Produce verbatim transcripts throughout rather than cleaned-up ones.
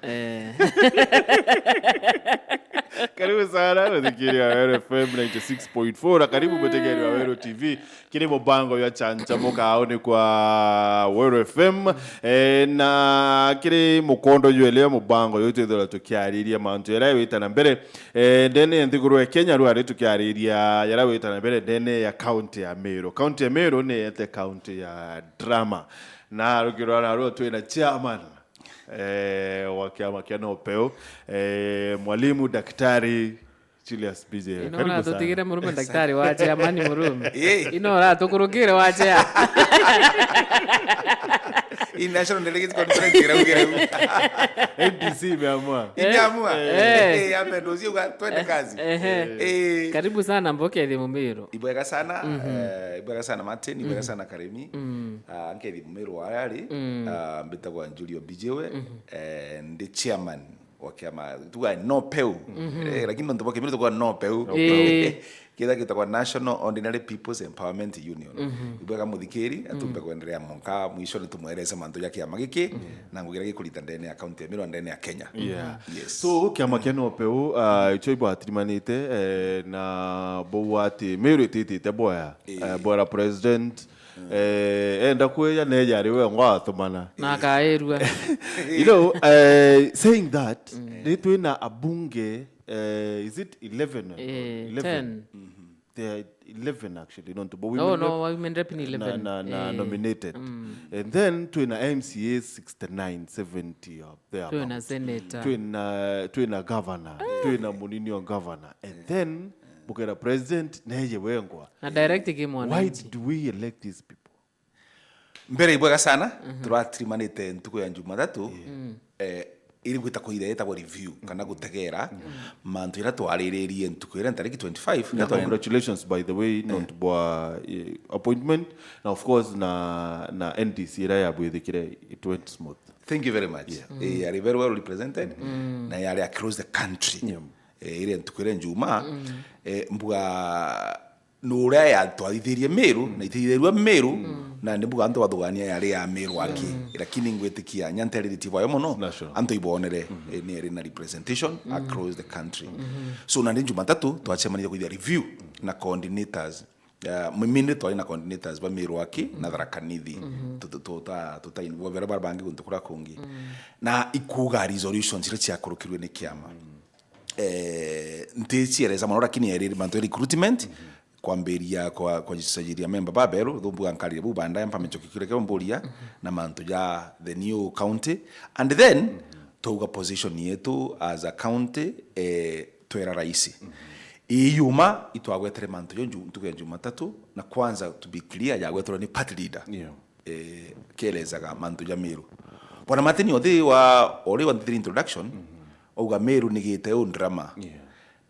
Eh. Karibu sana muthikiria wa Weru F M ninety six point four, na karibu mutegeri wa Weru T V kiri mubango jwa Chanchamuka auni kwa Weru F M. Eh, na kiri mukondo jwele mubango juu twithirwa tukiariria mantu jaria jawita na mbere, eh, ndene ya nthiguru ya Kenya, riu ari tukiariria jaria jawita na mbere ndene ya kaunti ya Meru. Kaunti ya Meru ni ete kaunti ya drama, na rugiro narua twina chairman eh, wa kiama kia NOPEU, eh, mwalimu Daktari Julius B J. Ino karibu sana. Uratutigire murume daktari wa chairman murume. Eh. Ino uratukurukire wa chair. Hii National Delegates Conference iraugire u. N D C imeamua. Imeamua. Eh. Eh, ame ndio ucio twende kazi. Ehe. Eh. Karibu sana mboke thi Mumiru. Ibwega sana, eh, ibwega sana Martin, ibwega sana Karemi. Ah, nkethi Mumiru wa ari, ah, mbitagwa Julio Bijiwe, eh, ndi chairman wa kiama, tuga NOPEU. Eh, lakini nontu bwa Kimiru tuga NOPEU. Eh. Kitha gitagwa National Ordinary People's Empowerment Union. Ibwega muthikiri, atumbe kwendelea mwanka, mwisho ni tumwereze mantu ja kiama giki, na ngugira gikurita ndene ya kaunti ya Meru, ndene ya Kenya. Yeah. Yes. So, kiama kia NOPEU, ah, icho ibwatirimanite, eh, na bou ati Meru ititite boya. Eh. Eh, bwera president, eh, enda kwija neja ari we ngwa atumana. Na akairua. You know, eh, saying that, ni twina abunge, eh, is it eleven? Eh, eleven. Ten. There are eleven actually, nontu bo No, women no, rep women rep ni na, eleven. Na, na Eh. Nominated. And then twina M C As sixty-nine, seventy are there. Twina senator. Twina, twina governor, twina munini wa governor. And then bukera president neye wengwa. Na direct ki mwananchi. Why do we elect these people? Mbere ibwega sana, turatirimanite ntuku ya Jumatatu, eh, iri gwita kuira yetagwa review, kana gutegera mantu ira twariririe ntuku ira ntariki twenty-five, Na ira twari- congratulations, by the way, nontu bwa, eh, appointment, na of course na, na N D C ira yabwithikire, it went smooth. Thank you very much. Yeah. Eh, yari very well represented, na yari across the country. Yeah. Eh, ire ntuku ira njuma, eh, mbuga ni uria yatwathithirie Meru, na itithirua Meru, na ni mbuga antu bathugania yari ya Meru aki. Lakini ngwitikia nyanteriritie bwayo mono, National. Antu ibonere, eh, ni iri na representation across the country. So, nandi Jumatatu, twacemanirie kwithia review na coordinators. Uh, mimindi twari na coordinators ba Meru aki na Tharaka Nithi. Tu-, tu-, tuta, tuta involve aria bara bangi guntu kuria kungi. Na ikuga resolutions iria ciakurukirwe ni kiama. Eh, nti cieleza mono, lakini yairiri mantu ya recruitment, kwambiria kwa, kwa kusajiria member baberu, thumbuga nkarire bu baadaye mpame ncoki kile kio mburia, na mantu ja the new county. And then, twauga position yetu as a county, eh, twera raisi. Ii yuma, itwagwetere mantu jo nju-, ntuku ya Jumatatu, na kwanza, to be clear, yagweterwe ni party leader. Yeah. Eh, kielezaga mantu ja Meru. Bwana Martin Othi wa, ori wa thiri introduction, auga Meru ni gite u drama. Yeah.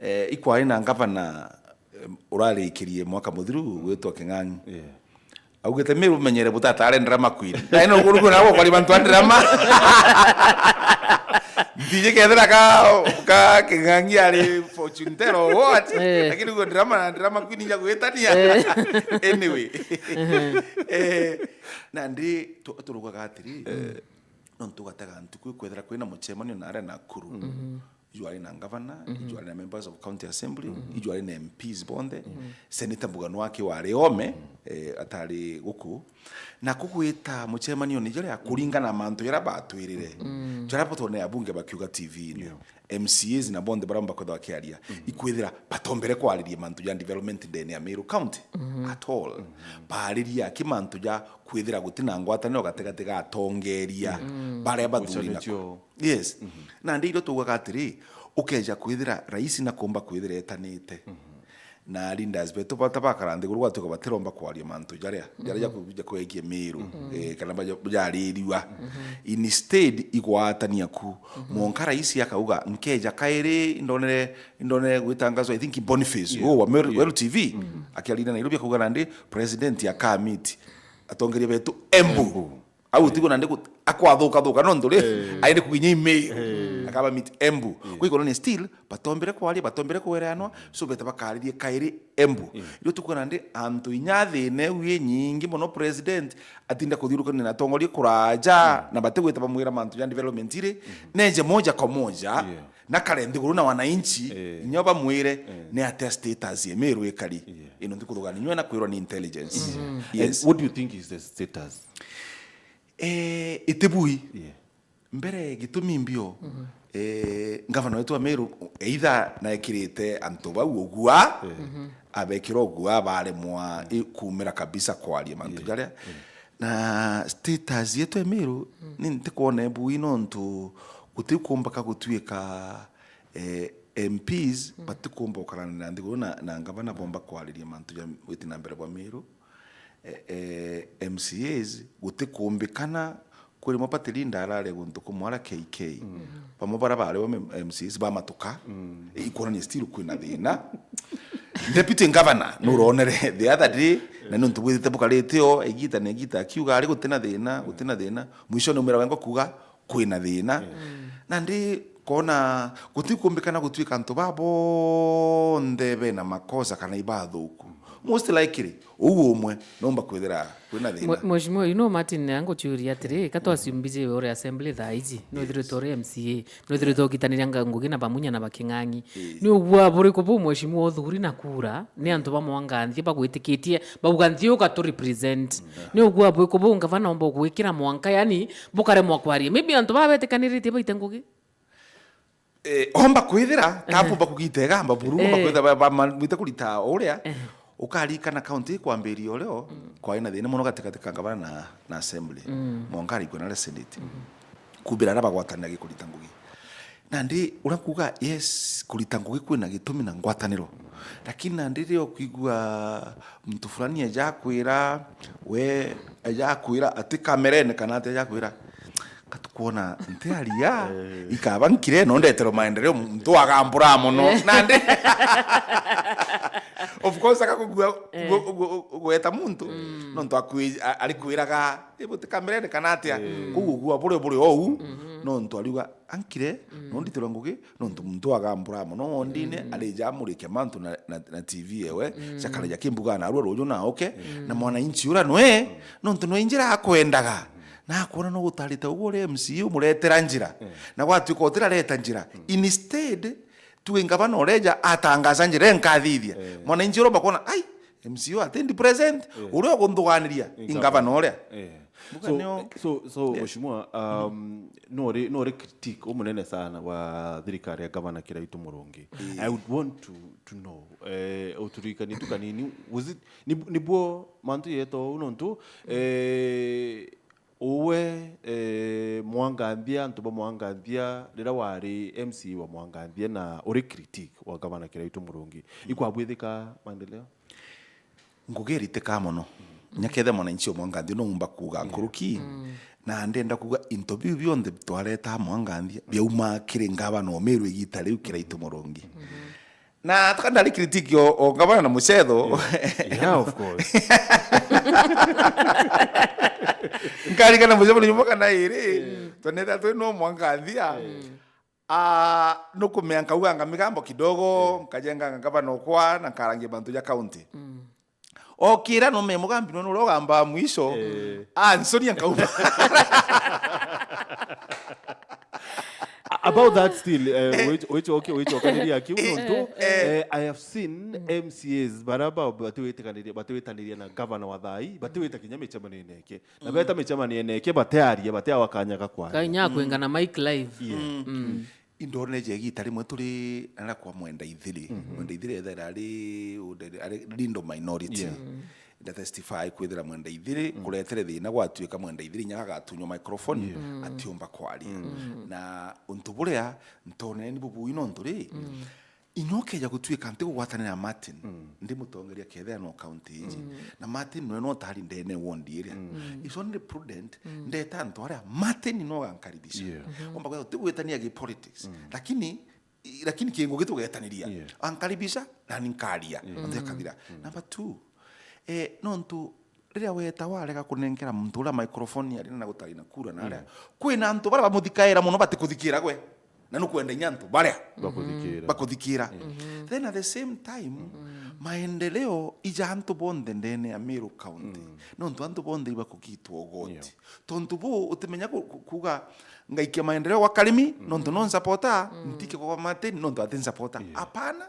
Eh, ikwari na ngavana, eh, urarikirie mwaka muthiru gwitwa King'ang'i. Yeah. Augite Meru menyere butatare drama queen. Na ino kuruku na kwari bantu a drama. Ndije kethira ka, ka King'ang'i ari fortune teller or what? Eh. Lakini ugo drama na drama queen ya gwitania. Eh. Anyway. Eh, nandi tu-, turugaga atiri, nontu tugatega ntuku kwethira kwina mucemanio na aria Nakuru. Iju ari na ngavana, iju ari na members of county assembly, iju ari na M Ps bonthe. Senator Mbugano aki wari ome, eh, atari guku. Na kugwita mucemanio ni jaria kuringana na mantu jaria batwirire. Jaria botone abunge bakiuga T V-ini. Yeah. M C As na bonthe baria bakwethwa bakiaria, ikwithira batombere kwariria mantu ja development ndene ya Meru County at all. Bariria ki mantu ja kwithira gutina ngwataniro gatigati ga atongeria baria bathuri na Yes. Nandi irio tuugaga atiri, ukeja kwithira rais nakomba kwithira etanite na leaders betu bata bakara nthiguru, gwatuika batiromba kwaria mantu jaria, jaria jaku-, jakuegie Meru, eh, kana baja-, bajaririrua. Instead, igwatania ku. Mwanka rais akauga, nkeja kairi, indonere, indonere gwitangazwa, I think Boniface, Yeah. oh, wa Meru, Yeah. Weru T V, akiaria na Nairobi akauga nandi, president akamiti atongeria betu Embu. Embu. Au tigo nandi gut-, akwathuka thuka nontu ri, Eh. aende kuginya email. Eh. Akaba meet Embu. Yeah. Kwi kuonania still, batombire kwaria, batombire kwereanwa, so beta bakaririe kairi Embu. Yeah. Riu tukwona ndi antu inya thina iu inyingi mono president atinda kuthiurukania na atongoria kuraja, na batigwita bamwira mantu ja development iri, neje moja kwa moja, yeah, na kare nthiguru na wananchi, eh, inya bamwire, eh, ni atia status ya Meru ikari. Yeah. Ino ntikuthuganinywa na kwirwa ni intelligence. Mm-hmm. Yes. And what do you think is the status? Eh, itibui. Yeah. Mbere gitumi mbio, mm-hmm, eh, ngavana wetu wa Meru, either naekirite antu bau ugua, mm-hmm, abekira ugua, baremwa i-, kumira kabisa kwaria mantu, yeah, jaria. Yeah. Na status yetu ya Meru, mm, ni ntikwona ibui nontu guti kumbaka gutuika, eh, M Ps, mm, batikumba gukarana na nthiguru na, na ngavana bomba kwariria mantu ja witi na mbere bwa Meru. Eh, eh, M C As gutikumbikana, kwi rimwe party leader araria guntu kumwe ara K K. Mm. Bamwe bara bari bo M C As bamatuka, mm, ikwonania still kwina thina. Deputy governor, nuronere the other day, na nontu bwithite bukarite o, igita na igita akiuga ari gutina thina, gutina thina. Mwisho ni umira wengo kuuga kwina thina. Mm. Na ndi kona gutikumbikana gutuika antu ba bonthe bena makosa kana ibathuku. Most likely, uu umwe nomba kwithira kwina thina. Mwe-, Mheshimiwa, you know, Martin, anguchuria atiri, ka twaciumbije uri assembly thaa iji, no ithirite uri M C A, no ithirite ugitaniria nga-, ngugi na bamunya na baking'ang'i. Yes. Ni ugua buriku bu, Mheshimiwa, uthuri na kura, ni antu ba mwanganthia bagwitikitie, bauga nthiuka tu represent. Mm. Ni ugua buriku bu ngavana omba gwikira mwanka, yani, bukaremwa kwaria? Maybe antu baba betikaniritie baite ngugi. Eh, omba kwithira, eh, kabumba kugita igamba buru, omba, eh, kwithira ba, ba, ma, mwite kurita uria, eh, ukarikana county ikwambiria urio, mm, kwai na thina mono gatigati ka ngavana na, na assembly. Mm. Mwanka arikwe na Senate. Mm. Kumbira aria bagwatanira gikurita ngugi. Nandi uria kuuga, yes, kurita ngugi kwina gitumi na ngwataniro. Lakini nandi riria ukwigua muntu fulani eja akwira, we eja akwira ati kamerene kana ati eja akwira, "Katukwona nti aria, eh, ikaba nkire, no ndeterwe maendeleo, muntu agambura mono." Eh. Nandi, of course, akakugua, eh, gu-, gu-, gweta muntu, mm, nontu akwi-, a-, ari kwiraga, "Ibu ti kamerene kana atia?" Eh. Kuu ugua buri, buri ou, mhm, nontu ariuga, ankire, mm, no nditirwe ngugi, nontu muntu agambura mono wondine, mm, arija amurike mantu na, na, na T V ewe, mm, cakaraja kimbuga na arua ruju na oke, mm, na mwananchi ura nwe, mm, nontu nwe njira akwendaga. Na akwona no gutarite uguo uri M C A umuretera njira. Mm. Na gwatuika utirareta njira. Mm. Instead, tuwe ngavana ureja atangaza njira enkathithia. Mm. Mwananchi uromba kwona, "Ai, M C A atendi present, mm, uria ugunthuganiria, i ngavana uria." Mm. Mbuga so, nio, so, so, yes. Mheshimiwa, um, no ri, no ri critique umunene sana wa thirikari ya Gavana Kiraitu Murungi. Mm. I would want to, to know, eh, uturirikanie tu kanini, was it, ni, ni bo mantu yeto uu nontu, eh, uwe, eh, Mwanganthia, antu ba Mwanganthia, riria wari M C A wa Mwanganthia na uri critique wa Gavana Kiraitu Murungi, ikwabwithika maendeleo? Ngugi iritikaa mono. Nyakethe mwananchi o Mwanganthia no umba kuuga nkuruki. Mm. Na ndenda kuuga into biu bionthe twareta Mwanganthia biaumaa kiri ngavana o Meru igita riu Kiraitu Murungi. Mm-hmm. Na tukandari critique o, o ngavana na mucetho. Yeah. Yeah, of course. Nkarikana mucetho nyuma kana iri. Mm. Twanetha twi no Mwanganthia. Mm. Ah, nukumea nkauganga migambo kidogo, mm, nkajenga ngavana okwa, na nkarangia mantu ja county. Mm. Okira nume mugambi nwe nuria ugamba mwisho, eh, ansonia nkauma. About that still, eh, eh, wicho-, wicho-, okay, wichokaniria kiu nontu, eh, eh, I have seen, mm, M C As bara ba-, batiwitikaniria, batiwitaniria na governor wa thai, batiwita kinya micemanio ineke. Na beta micemanio ineke, batearia, bateawa kanya ga kwaria. Kanya kwingana mic live. Yeah. Mm. Mm. Indonire ja igita rimwe turi nara kwa Mwenda Ithiri. Mhm. Mwenda Ithiri ethaira ari, ari leader minority. Yeah. Mm. Nda testify kwithira Mwenda Ithiri, mm, kuretere thina gwatuika Mwenda Ithiri inya agatunywa microphone, yeah, mm, atiumba kwaria. Mm. Na untu buria ntonere ni bubui nontu ri, mm, inya ukeja gutuika nti kugwatanira na Martin, mm, ndi mutongeria kethira no county iji. Mm. Na Martin nwe no tari ndene ward iria. Mm. It's only prudent, mm, ndeta antu aria Martin no gankaribisha. Yeah. Mhm. Omba kwethira tigwitania gi politics. Mm. Lakini, i-, lakini kingu gitugetaniria. Yeah. Ankaribisha, na ni nkaria. Yeah. Antu akathira. Mm. Number two, eh, nontu riria weta warega kunenkera muntu uria microphone aria na gutari na kura na aria, mm, kwina antu baria bamuthikaira mono batikuthikira gwe. Na nukwenda inya antu baria bakuthikira. Bakuthikira. Then at the same time, maendeleo ija antu bonthe ndene ya Meru County. Nontu antu bonthe ibakugitwa ugoti. Yeah. Tontu bu utimenya ku-, ku-, kuga ngaikia maendeleo gwa Karimi, nontu no nsapota, ntike kwa Martin, nontu ati nsapota. Yeah. Apana,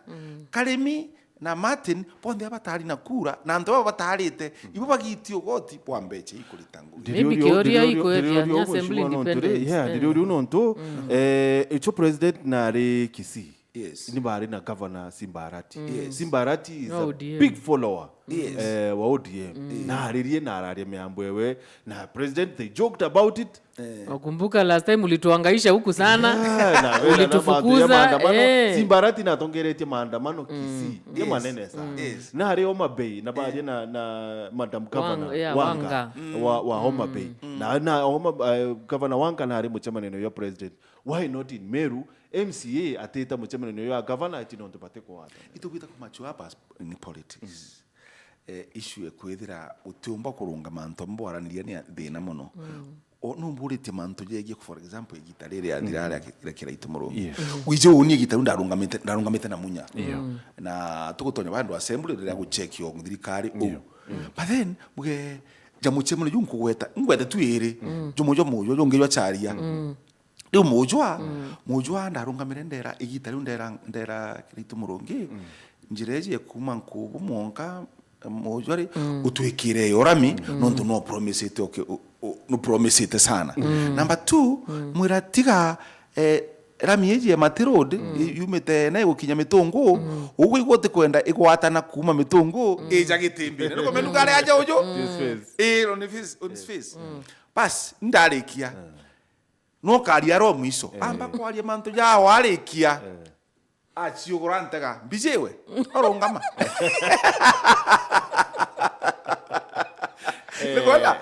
Karimi na Martin, bonthe abatari na kura, na antu baba batarite, ibo bagitie ugoti bwa mbecha ikurita ngugi. Maybe kiuria ikwethia nya assembly independence. Yeah, ndiriuria nontu, eh, icho president nari Kisii. Yes. Ni bari na governor Simba Arati. Yes. Simba Arati is a big follower, eh, wa O D M. Na aririe na araria miambo ewe, na president, they joked about it. Eh. Wakumbuka last time ulituangaisha huku sana. Yeah, na wena na mantu ya ulitufukuza, maandamano. Eh. Simba Arati natongeretie maandamano Kisii. Yes. Manene sana. Yes. Na ari Homa Bay, na baria na, na Madam Governor Wang-, yeah, Wanga, Wanga. Wa, wa Homa Bay. Na, na Homa, eh, Governor Wanga na ari mucemanio ya president. Why not in Meru? M C A atita mucemanio ya governor ati nontu batikwata. Itugwita ku mature hapa ni politics. Eh, issue ekwithira utiumba kurunga mantu amwe bwaraniria ni thina mono. O, numburitie mantu jegie, for example, igita riri athira aria ki-, ria Kiraitu Murungi. Yes. Wije uni igita riu ndarungamite, ndarungamite na Munya. Yeah. Na tugutonya bandu assembly riria guchekio thirikari u. Yeah. But then, muge, ja mucemanio ju nkugweta, ngwete tu iri. Jumo jwa Mujwa, jungi jwa Charia. Riu Mujwa, Mujwa ndarungamire ndera, igita riu ndera, ndera Kiraitu Murungi, njira iji ekuma Nkubu mwanka, Mujwa ri, utwikire yo rami, nontu no promisete uki-, u-, u-, no promisete sana. Number two, mwira tiga, eh, rami iji ya Mati Road, i-, yumite na igukinya Mitungu, uguo igwa utikwenda igwatana kuma Mitungu, ija Gitimbine. Nukumenya nugare aja uju? His face. Eh, on his face, on his face. Bas, ndarikia. No karia ro mwiso. Eh. Amba kwaria mantu ja warikia. Eh. Aciugura ntega. Mbijiwe. Orongama. Nikwona?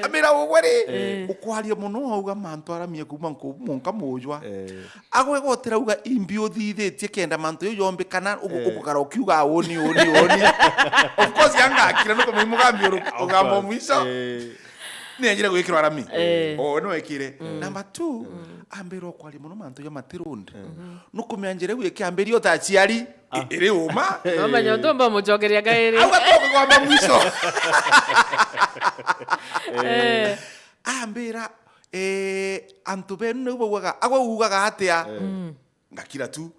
Amira ugwe ri, ukwaria mono auga mantu aramie kuma Nkubu mwanka Mujwa. Eh. Agwegotera uga imbi uthithitie kenda mantu yo yombe kana ugu-, ukugara ukiuga uni, uni, uni. Of course, yanga akira nuko mimi mugambi uru-, ugamba mwiso. Eh. Ni enjire gwikirwa rami. Eh. O, no ekire. Number two, ambirwa kwaria mono mantu ja Mati Road. Nukumenya njira iu ikiambiria uta aciari, i-, iri uma. No menya untu mba mucokeria kairi. Au gatwa kugamba mwiso. Eh. Ambira, eh, antu benu niu baugaga, agwe ugaga atia? Ngakira tu.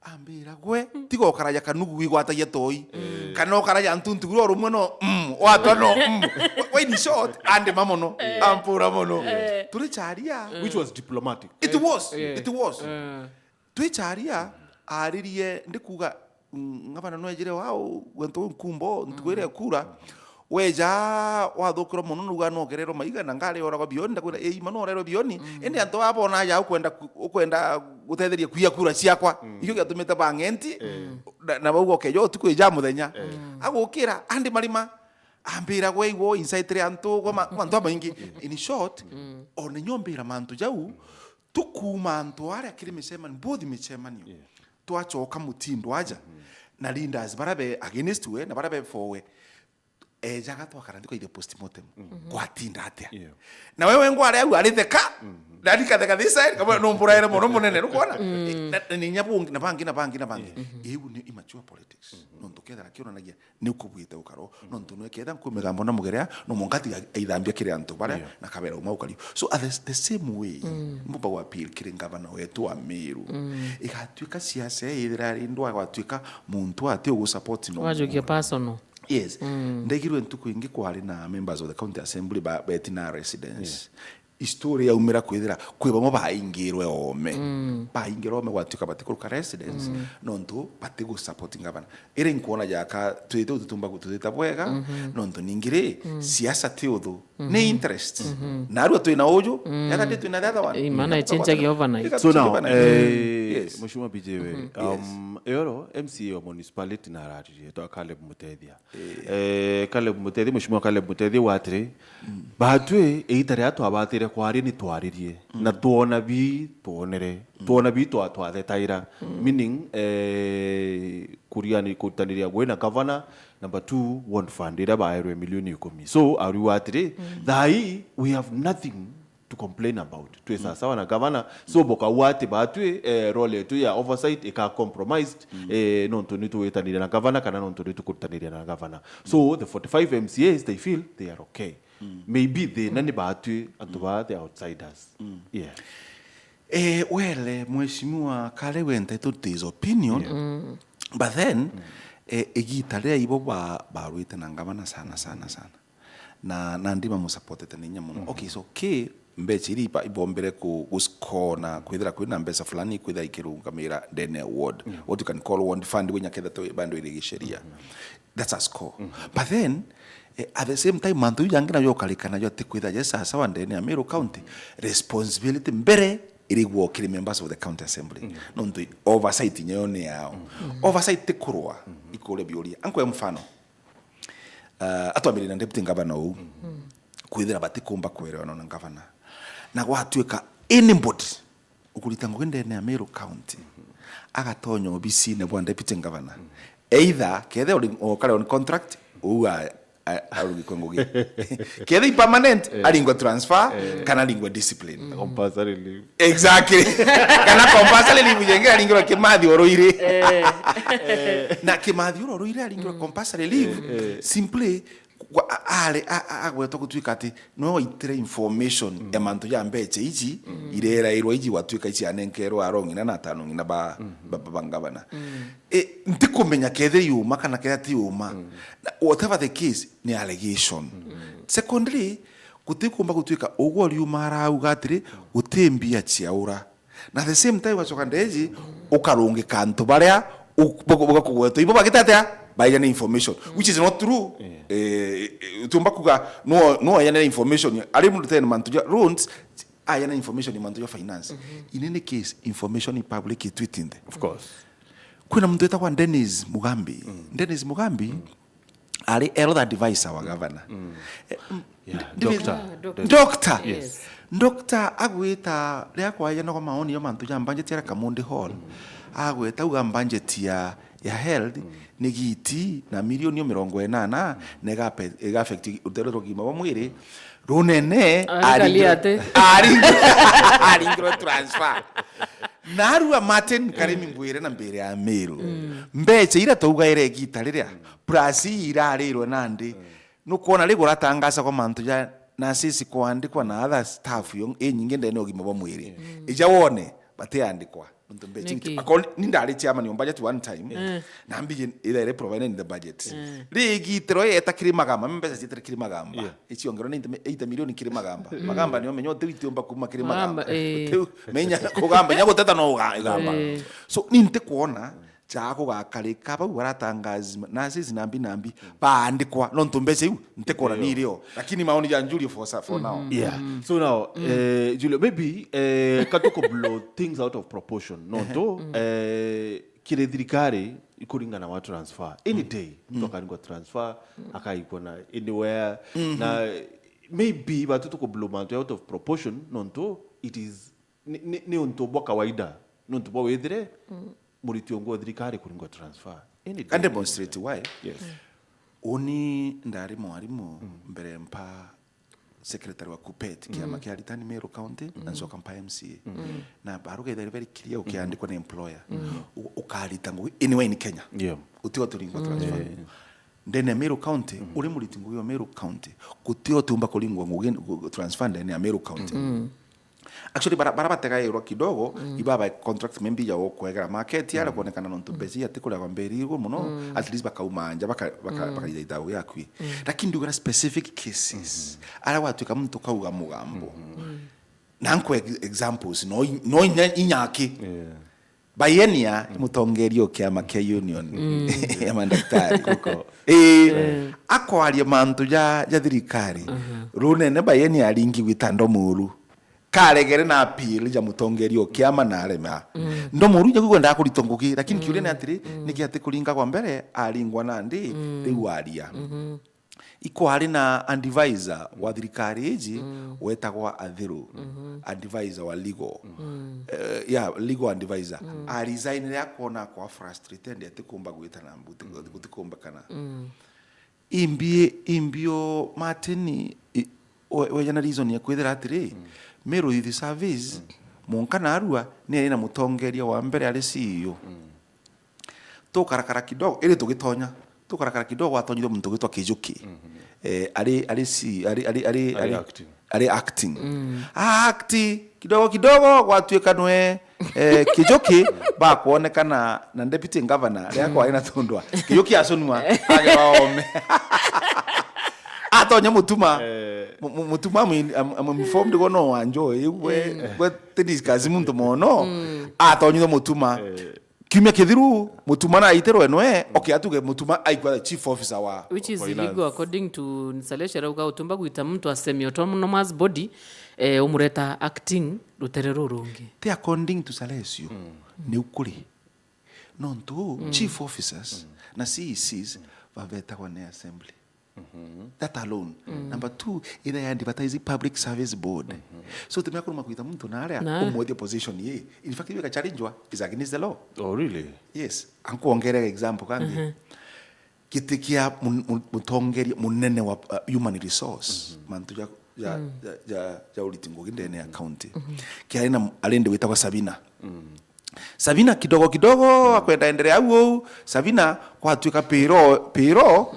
Ambira, "Gwe, tiga ukaraja kanugu gwigwatagia toi. Kana ukaraja ntuntu guru rumwe no, mm, watwa no, mm." We, we, in short, andima mono, ampura mono. Turi charia. Which was diplomatic. It was, it was. Twi charia, aririe, ndikuga, mm, ngavana nwejire wao, gwentu nkumbo, ntuku iria kura, weja wathukirwa mono, nuga nogererwa maiga na ngari oragwa bioni, ndakwira, "Ii, ma norerwa bioni." Indi antu aba bona aja ukwenda ku-, ukwenda gutetheria kuia kura ciakwa. Ikio giatumite bang'enti, na, na bauga, "Ukeja utuku ija muthenya." Agukira, andi marima, ambira, "Gwe igwo inside ri antu, gwe ma-, mantu amaingi." In short, ona nyombira mantu jau, tukuma antu aria kiri micemanio, both micemanio, twachoka mutindo aja, na leaders bara be against we, na bara be for we. Ejaga twakara nthi kwaithia postmortem. Kwatinda atia? Yeah. Na wewe ngware au aritheka, na ndikatheka this side, kama numburaire mono munene, nukwona? Eh, na, na ninya bungi, na bangi, na bangi, na bangi. Iu ni immature politics. Nontu kethira kionanagia ni ukubwite ukaro, nontu nwe ketha nkumigambo na mugerea, no mwanka tiga aithambia kiri antu baria, na kabera uma ukari. So, at the, the same way, mbumba gwa appeal kiri ngavana wetu wa Meru. Igatuika siasa ithira ri ndwa gwatuika muntu ati ugu support no. Wajukia personal. Yes. Ndegirwe ntuku ingi kwari na members of the county assembly ba, beti na residents. History yaumira kwithira kwi bamwe baingirwe ome. Baingirwe ome gwatuika batikuruka residents, nontu batigu support ngavana. Iri nkuona jaka twite ututumba gututita bwega, nontu ningi ri, siasa ti uthu. Ni interest. Na arua twina uju, yatha ndi twina the other one. Eh, mana ichenjagia overnight. So now, eh, Mheshimiwa B J we, um, eoro M C A wa municipality na araririe twa Caleb Mutethia. Eh, Caleb Mutethia, Mheshimiwa Caleb Mutethia, wa atiri, batwi igita riria twabatire kwaria ni twaririe, na twona bi twonere, twona bi twa-, twathetaira. Meaning, eh, kuriani-, kurutaniria ngugi na governor, number two, ward fund iria baerwe milioni ikumi. So, ariuga atiri, thaa ii, we have nothing to complain about. Twi sawa sawa na gavana. So, bukauga ati batwi, eh, role yetu ya oversight ika compromised, eh, nontu ni tugwitaniria na gavana kana nontu ni tukurutaniria na gavana. So, the forty-five M C As, they feel they are okay. Maybe thina ni batwi, antu ba the outsiders. Yeah. Eh, well, mheshimiwa, kare we entitled to his opinion, but then, eh, igita riria ibo ba-, barwite na gavana sana, sana, sana. Na, na ndi bamusupportete na inya mono. Okay, so ki mbeca iria iba-, ibombire ku-, guscore na kwithira kwina mbeca fulani kwithira ikirungamira ndene ya ward. What you can call ward fund, gwinya ketha tu bando iri gisheria. That's a score. But then, eh, at the same time, mantu jangi najo ukarikana jo ati kwithira je sawa sawa ndene ya Meru County, responsibility mbere irigwo kiri members of the county assembly. Nontu oversight nyeyo ni yao. Oversight ti kurwa, ikuria biuria. Ankwe mfano, ah, atwambiririe na deputy governor uu, kwithira batikumba kwerewana na governor. Na gwatuika anybody ukurita ngugi ndene ya Meru County, agatonya obisine bwa deputy governor. Either kethe uri-, ukare on contract, uu a-, a-, arugikwe ngugi. Kethe i permanent, aringwe transfer, kana aringwe discipline. Compulsory leave. Exactly. Kana compulsory leave yenge aringirwe Kimathi Oruiri. Na Kimathi uru Oruiri aringirwe compulsory leave, simply kwa-, a-, are-, a-, a-, agwetwa gutuika ati no aitire information ya mantu ja mbeca iji irerairwa iji gwatuika ici anenkerwa arong'ina na atano ng'ina ba, ba, ba, ba ngavana. E, ntikumenya kethe yuma kana kethe ti yuma. Na whatever the case, ni allegation. Secondly, gutikumba gutuika ugwo ariuma arauga atiri, guti mbia ciaura. Na the same time, wacoka ndeji, ukarungika antu baria u-, bu-, bu-, bugakugwetwa. Ibo bagite atia? Baijane information, which is not true. Eh, eh, utiumba kuga, no, no aijane information. Ari mundu tena mantu ja roads, aijane information mantu ja finance. In any case, information in public is tweeting there. Of course. Kwina muntu wetagwa Dennis Mugambi. Dennis Mugambi, ari health advisor wa governor. Eh, m-, Yeah, ndi-, ndi-, doctor. Ah, doctor. Doctor. Yes. Doctor agwita, riria kwajanagwa maoni ya mantu ja budget ya Kamondi Hall, agweta uga budget ya, ya health ni giti na milioni mirongo inana, na igape-, iga affect utere rwa ugima bwa mwiri. Runene Arikali aringirwe-, ate? Aringirwe-, aringirwe transfer. Narua Martin Karimi, mbwire na mbere ya Meru. Mbeca ira twaugaire igita riria, plus irarirwe nandi. Nukwona riu uratangaca kwa mantu ja nurses kwandikwa na other staff yo inyingi ndene ugima bwa mwiri. Ija wone, batiandikwa. Nontu mbeca. Niki? Akoni, ni ndari chairman on budget one time. Na mbiji ira iri provided in the budget. Rigitiro yeta kiri magamba, mbeca cietire kiri magamba. Yeah. Iciongerwa ni eight million kiri magamba. Magamba ni umenye uti witiumba kuma kiri magamba. Magamba, eh. Uti menya kugamba, nya guteta no uga-, igamba. Eh. So, ni ntikwona ja kugakarika bau baratangazi nurses nambi nambi baandikwa, nontu mbeca iu ntikwona ni irio. Lakini maoni ja Julio for sa-, for now. Yeah. So now, eh, Julio, maybe, eh, katuko blow things out of proportion. Nontu, eh, kiri thirikari ikuringana wa transfer. Any day, mtu akaringwa transfer, akaikwa na anywhere. Na maybe batu tuko blow mantu out of proportion, nontu it is, ni, ni, ni untu bwa kawaida. Nontu bwa withire, muriti ungi wa thirikari kuringwa transfer. Any day. Can demonstrate why. Yes. Uni ndari mwarimu mbere mpa secretary wa KUPPET, kiama kia aritani Meru County, na ncoka mpa M C A. Na baruga ithari very clear ukiandikwa na employer. U-, ukarita ngugi anywhere in Kenya. Yeah. Uti o turingwa transfer. Yeah. Ndene ya Meru County, uri muriti ngugi wa Meru County, guti o tiumba kuringwa ngugi, gu-, transfer ndene ya Meru County. Actually, bara, bara bategairwa kidogo, ibaba contract maybe ya ukwegera market, yara kuonekana nontu mbeca ati kuria kwambiriirwe muno, at least bakauma nja, baka-, baka-, bakaija ithagu yakwi. Lakini ndugera specific cases, ara gwatuika muntu kauga mugambo. Na nkwe ex-, examples, no i-, no inya-, inyaki. Yeah. Bayenia, mutongeria o kiama kia union ya mandaktari. Ii, akwaria mantu ja, ja thirikari. Runene Bayenia aringi gwita ndomuru. Karegere na appeal ja mutongeria o kiama na arema. Ndomuru inya kwigua ndakuritwa ngugi, lakini kiuria ni atiri, niki ati kuringa kwa mbere, aringwa nandi, riu aria. Ikwari na advisor wa thirikari iji wetagwa Athiru, advisor wa legal. Eh, yeah, legal advisor. A resign ria akona kwa frustrated ati kumba gwita na mbuti, gutikumbikana. Imbi, imbio Martin, i-, we-, weja na reason ya kwithira atiri, Meru Youth Service, Munka na Arua, ni ari na mutongeria wa mbere ari C E O. Tukarakara kidogo, iri tugitonya, tukarakara kidogo, atonyithwe muntu ugwitwa Kijuki. Eh, ari, ari C-, ari, ari, ari, Ari ari, acting. ari acting. Act kidogo kidogo, gwatuika nwe, eh, Kijuki, bakwonekana na deputy governor, ria kwari na tundwa. Kijuki aconua, agerwa ome. Atonya Mutuma. Eh. Mu-, mu-, Mutuma amu-, am-, am-, informed go no wanjo, igwe, gwe ti discuss muntu mono. Atonyithwe Mutuma. Eh. Kiumia kithiru, Mutuma na aitirwe nwe, okay, atuge Mutuma aikwa the chief officer wa Which is Finance. illegal according to Salesio, arauga utumba gwita muntu a semi autonomous body, eh, umureta acting rutere rurungi. Ti according to Salesio, ni ukuri. Nontu chief officers na C E Cs bavetagwa ni assembly. That alone. Number two, ira ya advertising public service board. So, timea kuruma kwita muntu na aria Na. umwethia position ye. In fact, iwe ka challenge wa is against the law. Oh, really? Yes. Ankuongere example kangi. Giti kia mun-, mun-, mutongeria munene wa, uh, human resource. Mantu ja, ja, ja, ja, ja uriti ngugi ndene ya county. Kiari na m-, ari ndi witagwa Sabina. Sabina kidogo kidogo akwenda endelea au au. Sabina gwatuika piro, piro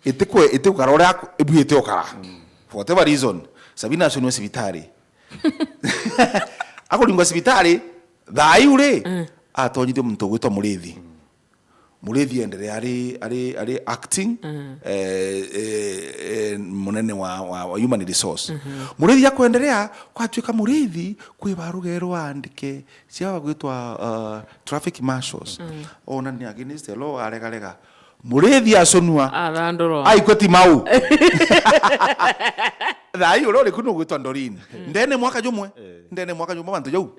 itikwe, itikukara uria aku-, ibuite ukara. For whatever reason, Sabina aconua cibitari. Akuringwa cibitari, thaa iu ri, atonyithie muntu ugwitwa Murithi. Murithi endelea ari, ari, ari acting, eh, eh, eh, munene wa, wa, wa human resource. Murithi akwendelea, gwatuika Murithi kwi barugerwa andike cia gwitwa, uh, traffic marshals. Ona ni against the law, aregarega. Murithi aconua. Athandurwa. Aikwe ti mau. Thaa ii uria uriku nugwitwa Doreen. Ndene mwaka jumwe. Ndene mwaka jumwe bantu jau.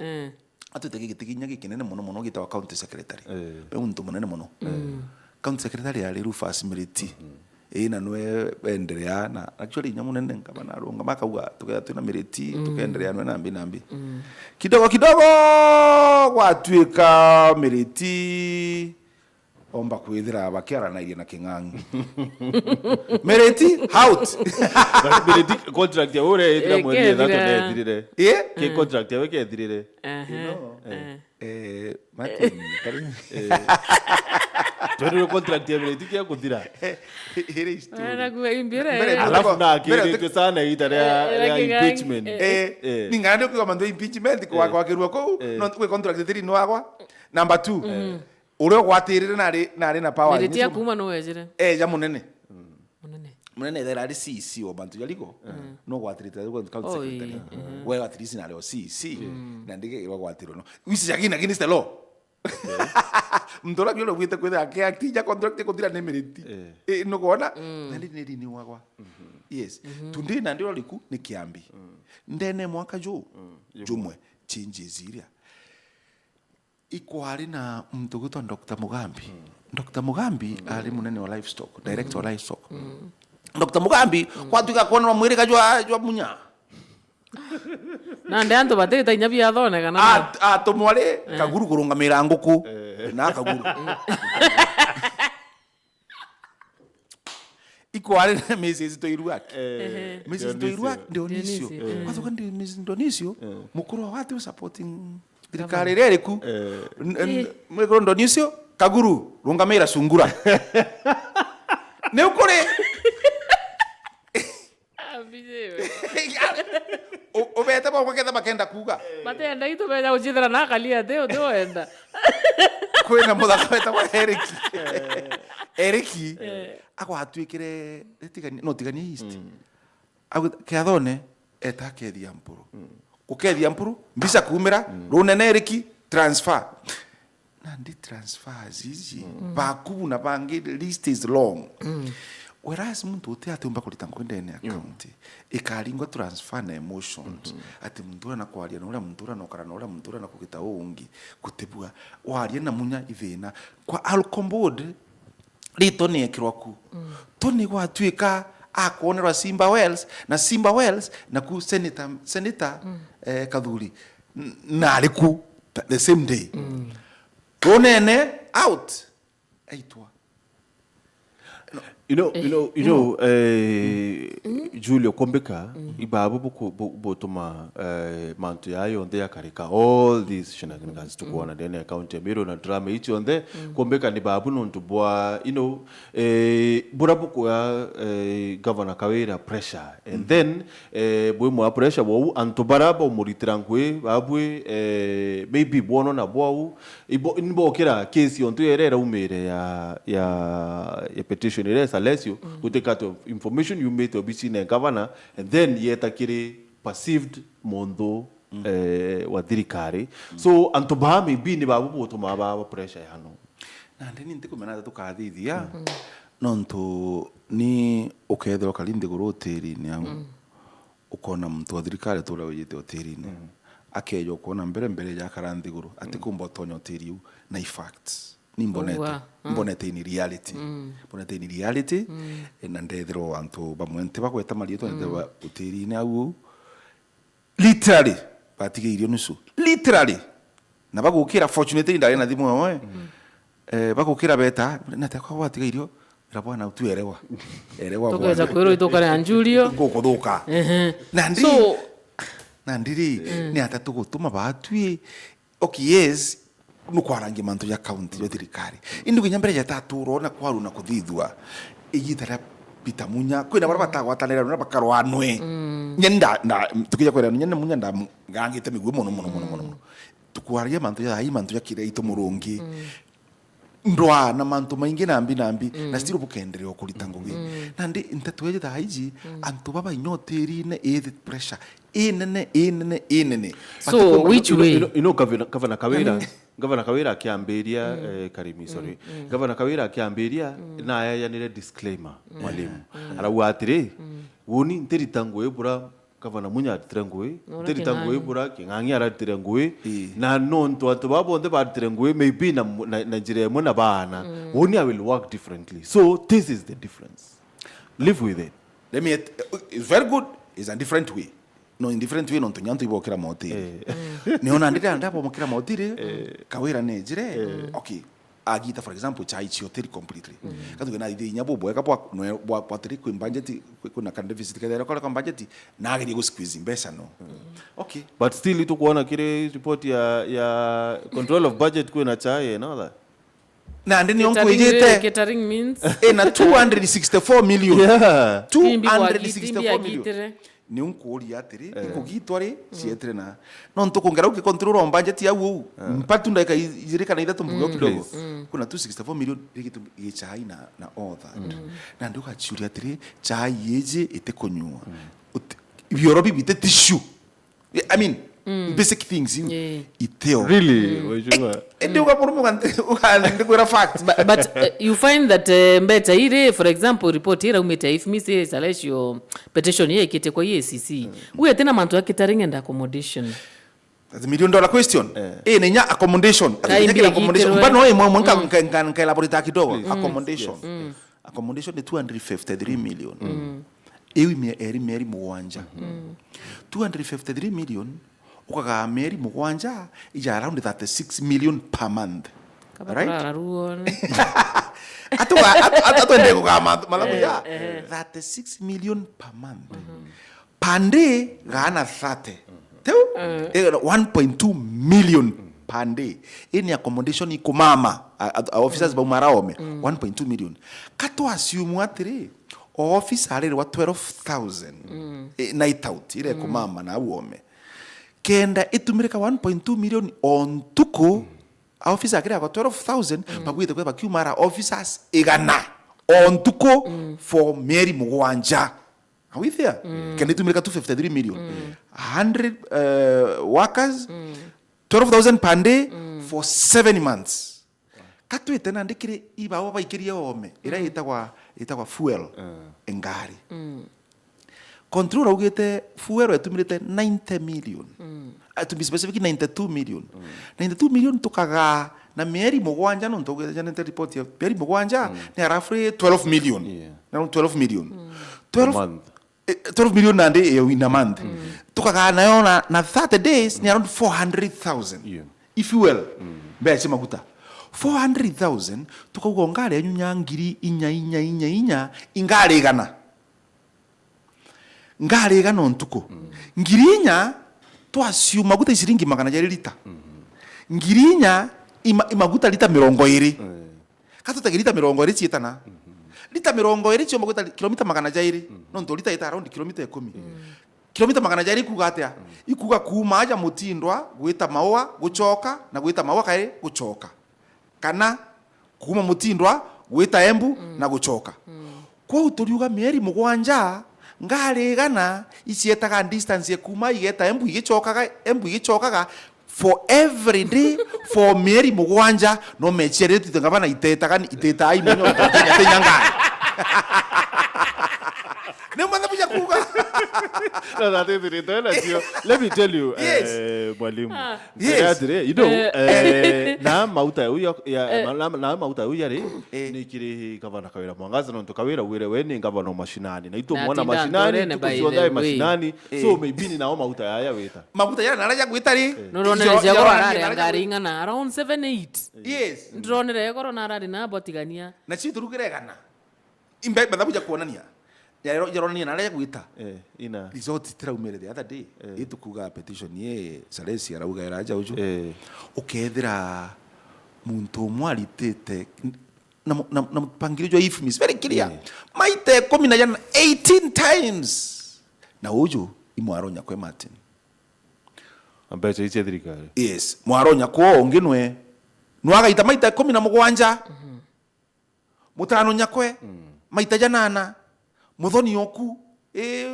Atwite gigiti kinya gikinene mono mono gitagwa county secretary. Eh. We muntu munene mono. County secretary ari Rufus Miriti. Ii, na nwe endelea na actually inya munene nkaba narunga makauga tuketha twina Miriti, tukendelea nwe nambi nambi. Kidogo kidogo gwatuika Miriti omba kwithira bakiaranairie na King'ang'i. Miriti out. But Miriti contract ya uria ithira Eh, mweri ithatu kethira. Nethirire. Eh? Ki contract yawe kethirire. Aha, No. eh. Eh, Martin, karibu. Twendere contract ya Miriti kia kuthira. Here is story. Arakuga imbire. Mbere Alafu na mbere akiritwe sana ita ria Eh, ria King'ang'i, impeachment. eh. Eh, Eh. ninga ndio kwa mandu impeachment kwa Eh. kwa kirua kuu, Eh. no kwa contract thiri no agwa. Number two. Uria ugwatirire nari, nari na power. Miritia kuma no wejire. Eh, ja munene. Munene. Munene ethera ari C E C wa bantu ja legal. No gwatirite ari county Oi, secretary. We at least nari o C E C. Na ndike iwa gwatirwo no. Which is again against the law. Muntu uria biolo bwite kwithira ake acting ja contract kuthira ni Miriti. Eh. Eh, no kuona? Na ni ni ni wagwa. Yes. Tundi na ndio liku ni kiambi. Ndene mwaka ju. Jumwe. Changes iria. Ikwari na muntu ugwitwa Doctor Mugambi. Doctor Mugambi ari munene wa livestock, director wa livestock. Doctor Mugambi, gwatuika kwonerwa mwirika jwa, jwa munya. Nandi antu batita inya biathonekana. At-, atumwa ri, Kaguru kurungamira nguku. Na Kaguru. Ikwari na Missus Toiruaki. Eh, Missus Dionisio. Toiruaki, Dionisio. Dionisio, eh. Gwatuka ndi Missus Dionisio, mukuru wa watu supporting thirikari iria iriku. Eh. N-, n-, Eh. Mwekuru Dionisio, Kaguru, rungamira sungura. Ni ukuri. Ambijewe. U-, ubete bamwe ketha bakenda kuuga. Batenda itu beja gucithira na akalia ati uti wenda. Kwina muthaka wetagwa Eriki. Eriki. Eh. Agwatwikire, tigani, no, Tigania East. Agwita, Kiathone, eta Kethi ya Mpuru. Gukethia Mpuru, mbica kuumira, runene Eriki, transfer. Nandi transfers ici, bakubu na bangi, list is long. Whereas muntu uti atiumba kurita ngugi ndene ya county, ikaringwa transfer na emotions. Ati muntu uria na kwaria na uria, muntu uria na ukara na uria, muntu uria na kugita ungi, gutibua. Waria na munya ithina. Kwa alcohol board, ritwa ni ekirwa ku. Tony gwatuika akwonerwa Simba Wells, na Simba Wells, na ku Senator, Senator, eh, Kathuri, n-, nari ku th-, the same day. Runene out. Aitwa. No, You know, you know, you know, eh, Julio, kumbika, ibabu buku-, bu-, butuma, eh, mantu ya yonthe yakarika, all these shenanigans tukuona ndene ya county ya Meru na drama ici yonthe, kumbika ni babu nontu bwa, you know, eh, bura bukuya, eh, Governor Kawira pressure. And then, eh, bwi mwa pressure bwou, antu bara baumuritira ngui, babwi, eh, maybe bwono na bwau, Ibo-, nibokira case yontu iria iraumire ya, ya, ya petition iria ya Salesio, gutika ati information yumite obicine ya gavana, and then yeta kiri perceived muntu, eh, wa thirikari. So, antu baa maybe ni babu butuma baa pressure yano. Na ndini ntikumenya ati tukathithia, nontu ni ukethirwa ukari nthiguru utiri-ini au. Ukona muntu wa thirikari atura wijite utiri-ini. Akeja ukona mbere, mbere ja akara nthiguru, atikumba utonya utiri u, na i facts. Ni mbonete. Mbonete in reality. Mbonete in reality, eh, na ndethirwa antu bamwe nti bagweta mariitwa, ndethirwa utiri-ini au uu. Literally, batiga irio nusu. Literally. Na bagukira, fortunately ndari na thimu ewe. Eh, bagukira beta, na te kwa gwatiga irio, ira bwana utu erewa. Erewa bwana. Tukeja kwirwo itukare anjurio. Ngukuthuka. Ehe. Na ndi, so, na ndiri, ni ata tugutuma batwi? Okay, yes, nukwarangia mantu ja county, ja thirikari. Indi kinya mbere ja taturwo na kwaru na kuthithua, igita ria Peter Munya, kwina baria batagwatanira na bakarwanwe. Nyenda, na, tukija kwira, nyenda Munya ndamgangite miguu mono, mono, mono, mono, mono. Tukwaria mantu ja thai, mantu ja kiria itu murungi. Ndwaa na mantu maingi nambi nambi, na still bukenderea kurita ngugi. Nandi nteto iji thaa iji, antu baba inya utiri-ini, ii pressure inene, inene, inene. So, which way? You know, you know, Gavana, Gavana Kawira, Gavana Kawira akiambiria, eh, Karimi, sorry. Gavana Kawira akiambiria, na ayayanire disclaimer, mwalimu. Arauga atiri, woni ntirita ngugi bura Gavana Munya aritire ngugi, ntirita ngugi bura King'ang'i araritire ngugi, na nontu antu baba bonthe baritire ngugi, maybe na, na, na njira imwe na baana, woni I will work differently. So, this is the difference. Live with it. Let me, it's very good, it's a different way. No, in different way, nontu nyantu ibokira motiri. Niona ndira ndabomokira motiri, Kawira nejire, okay. Agita, for example, chai ciotiri completely. Katuge na ithe inya bubwega bwa, bwa, bwa tiri kwi budget, kwi, kwina ka deficit kethera kore kwa budget, na agerie gu squeeze mbeca no. Okay. But still, itukuona kiri report ya, ya control of budget kwina chai and all that. Na ndi nio nkwijite. Catering means? Ina two hundred sixty-four million. Yeah. Timbi kwa giti, timbi agitire. Niu nkuuria atiri, ikugitwa ri, cietire na. Nontu kungera uki control on budget ya uu. Mpatu ndaika i-, ijiri kana ithatu mbuge kidogo. Please. Kuna two sixty-four million ri gitu gichai na, na all that. Na ndi ugachiuria atiri, chai iji itikunyua. Uti-, bioro bibi iti tissue. I mean, basic things iu iteo. Really, mheshimiwa? Indi ugamurume uga-, uga-, ndikwira facts. But, but, uh, you find that, uh, mbeta iri, for example, report ira umite ya IFMIS, Salesio petition ye ikite kwa E A C C. We atina mantu ya catering and accommodation. That's a million dollar question. Eh, ni nya accommodation. Ati nya kira accommodation. Mbano imwe mwe nka, nka, nka, nka elaborate kidogo. Please. Accommodation. Accommodation ni two hundred fifty-three million. Iu ime-, eri mieri mugwanja. Two hundred fifty-three million, ukagaa mieri mugwanja, ija around thirty-six million per month. Right? Atuga-, atu-, atu-, atwende kugaa ma-, mathabu ya thirty-six million per month. Per day, gaana thirty. Teu? Eh, one point two million per day. Ini accommodation ikumama, a, a, a officers bauma araome, one point two million. Ka twa assume atiri, o officer arirwa twelve thousand, eh, night out, ira ikumama na au ome. Kenda itumirika one point two million o ntuku, a officer akiragwa twelve thousand, bagwite kwe bakiuma ara officers igana o ntuku for mieri mugwanja. Are we there? Kenda itumika two fifty-three million. A hundred, uh, workers, twelve thousand per day for seven months. Katwite nandi kiri ibawa baikirie ome, ira itagwa, itagwa fuel, ngari. Controller augite fuel etumirite ninety million. Uh, to be specific, ninety-two million. Ninety-two million tukagaa na mieri mugwanja, nontu augite Janet report ya mieri mugwanja, ni roughly twelve million. Yeah. Around twelve million. Twelve, eh, twelve million nandi, eh, in a month. Tukagaa nayo na, na thirty days, ni around four hundred thousand. Yeah. I fuel, mbeca cia maguta. Four hundred thousand, tukauga ngari yenyu nya ngiri inya, inya, inya, inya, ingari igana. Ngari igana o ntuku. Ngiri inya, twaciuma maguta i ciringi magana jairi lita. Ngiri inya, ima-, i maguta lita mirongo iri. Ka tutege lita mirongo iri ciitana. Lita mirongo iri ciumba gwita kilomita magana jairi. Nontu lita ita around kilomita ikumi. Kilomita magana jairi ikuuga atia? Ikuuga kuuma aja Mutindwa gwita Maua gucoka, na gwita Maua kairi gucoka. Kana kuuma Mutindwa gwita Embu na gucoka. Kwou turiuga mieri mugwanja, ngari igana icietaga distance ya kuuma igeta Embu igicokaga, Embu igicokaga for every day for mieri mugwanja, no mechia ritite ngavana itetaga ni, itetaga imonyo, itenya ngari. Ni mathabu ja kuuga. No, that is it. Let me tell you, Yes. eh, mwalimu. Ah. Yes. Atiri, you know, Eh. eh, na mauta yau ya, ya, Eh. na, na mauta yau yari, Eh. ni kiri gavana Kawira Mwangaza, nontu Kawira wire we ni gavana o mashinani. Na itu Na mwana atinda mashinani, ndorene, ntuku by cionthe the ai way. mashinani. Eh. So maybe ni nao mauta yaya wita. Maguta yara nara ja gwita ri? Nuronere Ijoro, cia goro ijoro arari nara ja ngari gwita. Ing'ana, around seven, eight. Yes. Ndironere goro na arari na botigania. Na cio turugire gana. Imbe mathabu ja kuonania. Jaro-, jaronania na aria gwita. Eh, ina. Result tiraumire the other day. Eh. Itukuga petition ye Salesi arauga era aja uju. Eh. Ukethira muntu umwe aritite n-, na mu-, na, na mpangilio jwa IFMIS. Very clear. Eh. Maita ikumi na jana, eighteen times. Na uju i Mwaronya kwe Martin. Na mbeca ici cia thirikari. Yes. Mwaronya kwo ungi nwe. Nwagaita maita ikumi na mugwanja. Mhm. Mutano nyakwe, Mm. maita janana, muthoni oku, eh,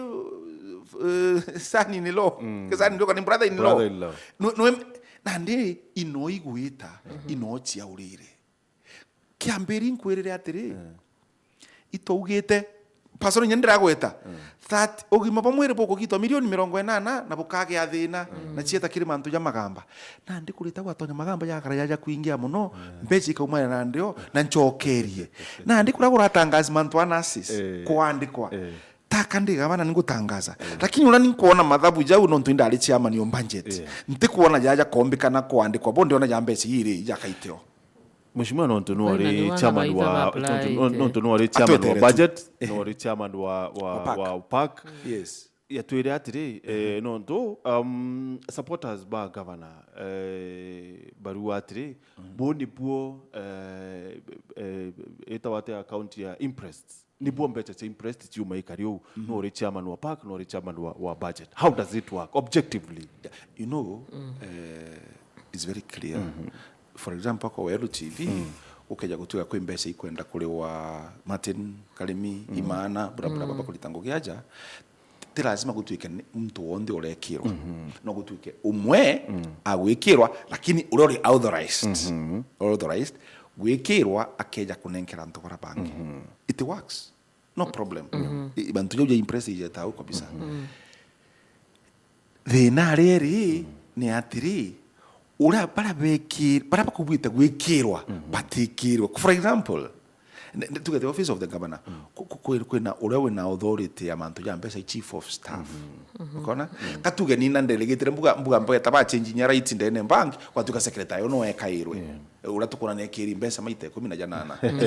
eh, son in law. Mm. Ke son in law, kana brother in law. Brother in law. No, no, em-, nandi ino igwita, Mhm. ino ciaurire. Kiambiri nkwirire atiri, Mm. itwaugite, pastor, inya ndiragweta, Mm. that ugima bwa mwiri bukugitwa milioni mirongo inana na bukagia thina, Mm. na cieta kiri mantu ja magamba. Nandi kurita gwatonya magamba jakara jaja kwingia mono, Mm. mbeca ikaumana na ndio, na ncokerie. Nandi kuria kuratangaza mantu a nurses, Eh. kwandikwa. Eh. Taka ndi gavana ningutangaza. Eh. Lakini uria ninkwona mathabu jau nontu indari chairman o budget. Eh. Ntikwona jaja kombikana kwandikwa, bo ndiona ja mbeca iri jakaiteo. Mheshimiwa, nontu Wena nori ni wana chairman baitha wa, ba apply nontu, te. nontu nori chairman wa Atwetere tu. budget, Eh. nori chairman wa, wa, Wa PAC. wa PAC. Yes. Yatwire atiri, eh, nontu, um, supporters ba governor, eh, barua atiri, Mm. bo nibuo, eh, eh, itawa atia account ya imprest. Nibuo mbeca cia imprest ciuma ikari uu. Mhm. No uri chairman wa PAC, no uri chairman wa, wa budget. How does it work objectively? Yeah, you know, Mm. eh, it's very clear. Mhm. For example, kwa Weru T V, Mm. ukeja gutuika kwi mbeca ikwenda kuriwa Martin Karimi, Mm. Imana, bla, bla, bla, Mm. bakurita ngugi aja, ti lazima gutuike ni muntu wonthe urekirwa. Mhm. No gutuike umwe Mm. agwikirwa, lakini uria uri authorized. Mhm. Authorized, gwikirwa akeja kunenkera antu bara bangi. Mhm. It works. No problem. Mhm. I-, bantu jau ja impress ijeta au kabisa. Mhm. Thina aria iri Mm. ni atiri, uria bara beki-, bara bakubwite gwikirwa, Mhm. batikirwe. For example, ne-, ne-, tuge the office of the governor, Mm. ku-, ku-, kwi-, kwina uria wina authority ya mantu ja mbeca, chief of staff. Mhm. Mhm. Ukona? Mm. Katuge nina ndelegatire mbuga, mbuga mbeta ba change inya right ndene bank, gwatuika secretary no ekairwe. Yeah. Uria tukwona nekiri mbeca maita ikumi na janana. Mm.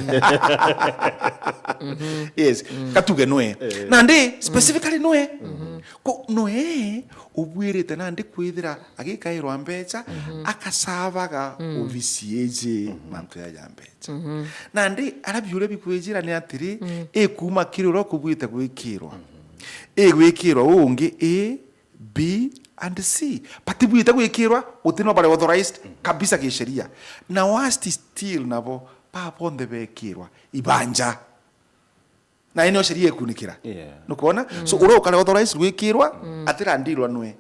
Mhm. Yes, Mm. katuge nwe. Eh. Nandi, Mm. specifically nwe. Mhm. Ko nwe, ubwirite nandi kwithira agikairwa mbeca, Mhm. akasavaga Mm. obisi iji Mhm. mantu ya ya mbeca. Mhm. Nandi, ara biuria bikwijira ni atiri, Mm. ikuma kiri uria kubwite gwikirwa. Mhm. Igwikirwa ungi, i B and C. Batibwite gwikirwa, guti no bari authorized kabisa gisheria. Na worst still nabo, ba bonthe bekirwa ibanja. Na ino sheria ikunikira. Yeah. Nukwona? Mm. So, uria ukari authorized gwikirwa, Mm. atira ndirwa nwe.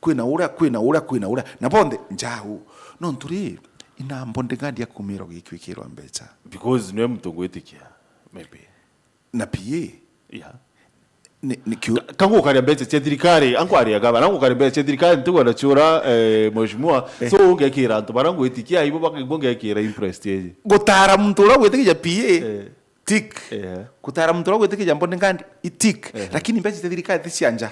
Kwina uria, kwina uria, kwina uria. Na bonthe, njau. No nturi, ina bodyguard ya kumirwa gikwikirwa mbeca. Because nwe muntu ngwitikia, maybe. Na P A. Yeah. Ni, ni kiu- Ka-, kangukaria mbeca cia thirikari, ankwaria gavana, angukaria mbeca cia thirikari, ntigwenda ciura, eh, mheshimiwa. Eh. So, ungekira antu bara ngwitikia, ibo baka-, ibo ngekira imprest iji. Gutara muntu uria gwitikia P A, Eh. tick. Eh. Gutara muntu uria gwitikia bodyguard, i tick. Eh. Lakini mbeca cia thirikari ti cia nja.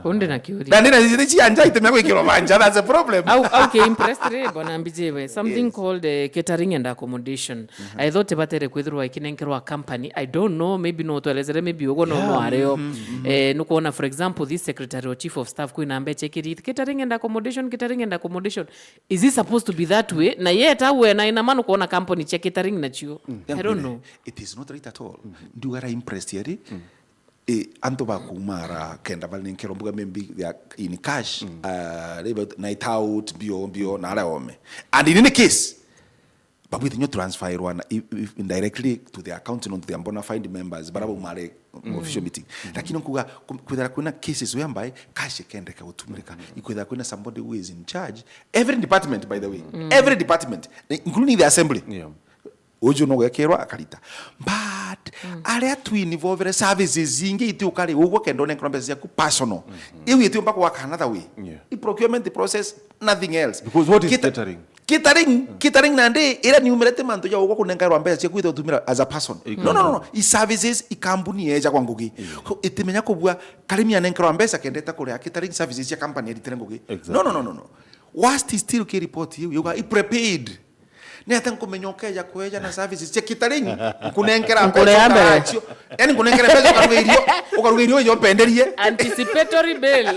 Undi na kiuria. Na ndina cia nja itemia gwikirwa banja, that's a problem. Au, au ke impressed ri, bwana Mbijiwe. Something Yes. called, eh, catering and accommodation. I thought batere kwithirwa ikinenkerwa company. I don't know, maybe no twelezere, maybe ugo no, no areo. Eh, nukwona, for example, this secretary or chief of staff kwina mbecha ikiri catering and accommodation, catering and accommodation. Is it supposed to be that way? Na yet awe na ina manu kuona company cia catering na cio. I don't know. It is not right at all. Ndugara impressed yeri. Eh, antu bakumara kenda banenkerwa mbuga maybe they are in cash, uh, night out, mbio, mbio, na aria ome. And in any case, babwite nyo transferwa na, if, if indirectly to their account, not their bona fide members, bara baumare official meeting. Lakini nkuga, ku-, kwithira kwina cases whereby cash ikendeka gutumika, ikwithira kwina somebody who is in charge, every department, by the way, every department, including the assembly. Yeah. Uju no gwekirwa akarita. But aria twinvolvere services ingi itiukari uguo kenda unenkerwa mbeca ciaku personal. Iu itiumba kuwaka another way. Yeah. I procurement process, nothing else. Because what is Kita-, catering? Catering, catering nandi ira niumirete mantu ja uguo kunenkerwa mbeca ciaku ite utumira as a person. No, no, no, no. I services, i kambuni eja kwa ngugi. So, itimenya kubua karimi anenkerwa mbeca kendete kuria catering services cia company eritire ngugi. Exactly. No, no, no, no, no. Worst is still ki report iu yuga i prepared. Ni ata nkumenya ukeja kweja na services cia catering? Nkunenkera mbeca Nkurea mbere. Ukaracio. Yani nkunenkera mbeca ukaruga irio, ukaruga irio ijo mpenderie. Anticipatory bill.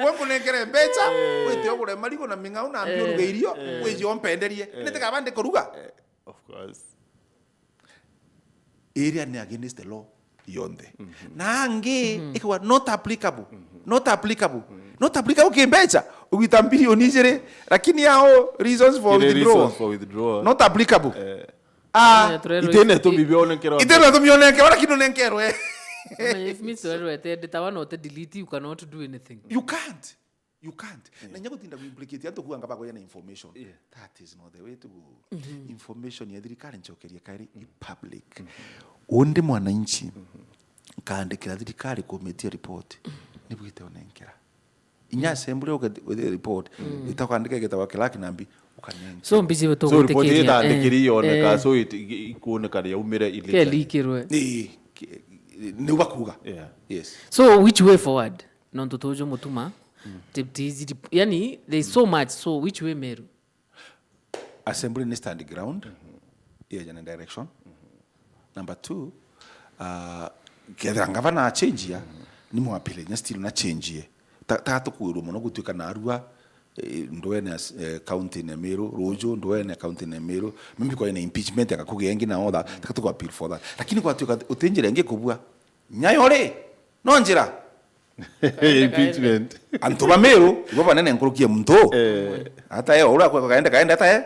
Uwe nkunenkere mbeca, wite ugure marigo na ming'au na mbio uruge irio, wije umpenderie. Ni tikaba ndi kuruga. Of course. Iria ni against the law yonthe. Na angi ikauga not applicable. Not applicable. Not applicable kimbeca. Ugita mbirioni ijiri, lakini yao reasons for Kiri withdrawal. Reasons for withdrawal. Not applicable. Eh. Ah, Turerwe itene iti-, tumibionekera. Itene tumionekera, lakini unenkerwe. Ona if Mister Werwete, nditawa no te delete, you cannot do anything. You can't. You can't. Na inya gutinda kuimplicate antu kuuga ngaba kwaya na information. Yeah. That is not the way to go. Information ya thirikari nchokerie kairi i public. Undi mwananchi, kaandikira thirikari kumetia report. Nibwite unenkera. Inya assembly uga report. Itakwandika igetawa clerk nambi, ukanenkera. So, mbiji So, report itandikiri yoneka, so it-, i-, ikuoneka ni yaumire illegally. Kelikirwe. Ni, ki-, ni uga kuuga. Yeah. Yes. So, which way forward? Nontu tuju mutuma, ti-, ti-, ti-, yani, there is so much, so which way Meru? Assembly ni stand ground, yeja na direction. Number two, uh, kethira ngavana achenjia, ni mwapile nya still na change ye. Ta, ta tukwirwo mono gutuika narua, eh, ndwene as-, eh, county ne Meru, ruju ndwene county ne Meru, maybe kwa ina impeachment akakugia ingi na all that, ta tuku appeal for that. Lakini kwa tuika utinjira ingi kubua, nyayo ri, no njira. Impeachment. Antu ba Meru, ibo banene nkuruki ya muntu. Eh. Ata ye, ura kwa kaende, kaende ata ye?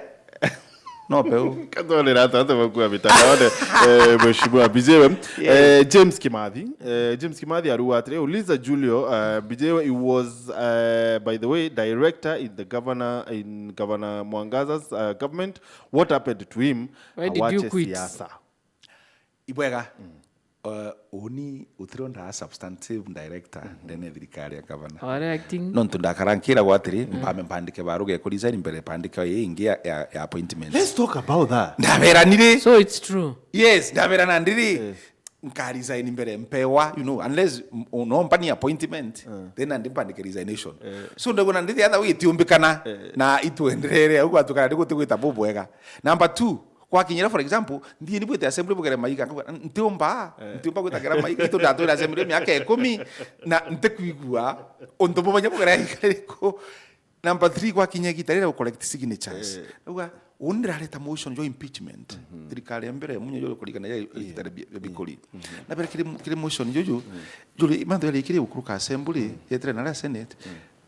No peu. Katorera ata, ata bakua mitandaone, eh, Mheshimiwa Mbijiwe. Yes. Eh, James Kimathi. Eh, James Kimathi aruga atiri, uliza Julio, eh, Mbijiwe, he was, eh, by the way, director in the governor, in Governor Mwangaza's, eh, government. What happened to him? Why did you quit? Awache siasa. Ibwega. Uh, uni utironda substantive director ndene thirikari ya gavana. Ore acting. Nontu ndakara nkiragwa atiri, mpame mpandike baruga ya kuresign mbere mpandike ii ingi ya, ya, ya appointment. Let's talk about that. Ndaberanire. So it's true. Yes, ndaberana ndiri. Yes. Nka resign mbere mpewa, you know, unless m-, no mpani appointment, then andi mpandike resignation. So ndagwa na ndiri atha witiumbikana na ituenderere, au gwatukana ndi gutigwita bubwega. Number two, gwakinyira, for example, nthii ni bwite assembly bugere maiga, nkauga, "Ntiumba, ntiumba gwitagira maiga, itu ndatwira assembly miaka ikumi, na ntikwigua untu bumenya bugere iga riku." Number three, gwakinya igita riria u collect signatures. Eh. Auga, "Uni ndirareta motion jo impeachment." Thirikari ya mbere, munyo jo kurigana ya igita ria bi-, bikuri. Na bere kiri, kiri motion juju, juri, mantu yari kiri gukuruka assembly, yetire na Senate,